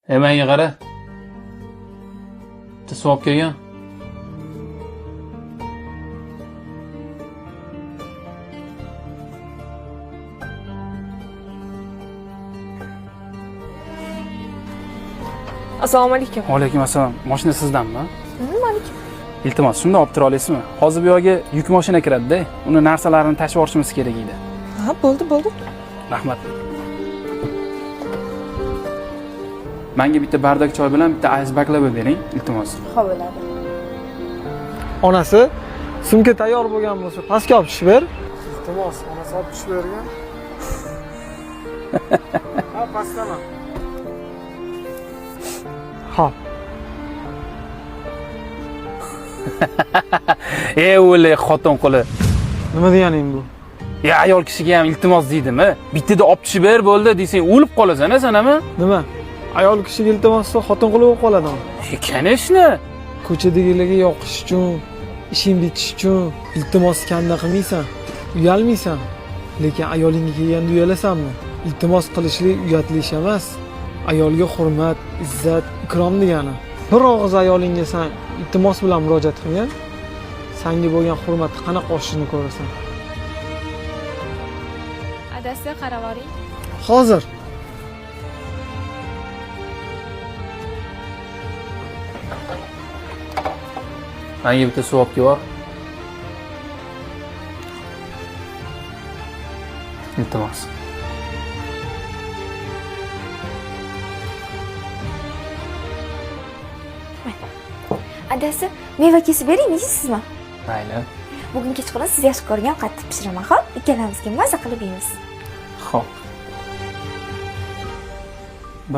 E menga qara. Bitta suv olib kelgin. Assalomu alaykum. Alaykum assalom. Mashina sizdanmi? Maniki. Iltimos, shunda olib tura olasizmi? Hozir bu yoqga yuk mashina kiradi-da. Uni narsalarini tashib yuborishimiz kerak edi. Ha, bo'ldi, bo'ldi. Rahmat. Menga bitta bardak choy bilan bitta ice baklava bering, iltimos. Xo'p bo'ladi. Onasi, sumka tayyor bo'lgan bo'lsa, pastga olib tushib ber. Iltimos, onasi olib tushib bergan. Ha, pastdaman. Xo'p. E, o'li xotin quli. Nima deganing bu? Ya ayol kishiga ham iltimos deydimi? Bittada olib tushib ber bo'ldi desang, o'lib qolasan a san ham? Nima? Ayol kishiga iltimos qilsa, xotin quli bo'lib qoladimi? E, конечно. Ko'chadagilarga yoqish uchun, ishing bitishi uchun iltimos kanda qilmaysan, uyalmaysan. Lekin ayolingga kelganda uyalasanmi? Iltimos qilishlik uyatli ish emas. Ayolga hurmat, izzat, ikrom degani. Bir og'iz ayolingga san iltimos bilan murojaat qilgan, sanga bo'lgan hurmati qanaqa oshishini ko'rasan. Adasi, qaravoring. Hozir. Menga bitta suv olib kelib. Iltimos. Adasi, meva kesib beraymi, yeysizmi? Mayli. Bugun kechqurun siz yaxshi ko'rgan ovqatni pishiraman, xo'p? Ikkalamizga maza qilib yeymiz. Xo'p.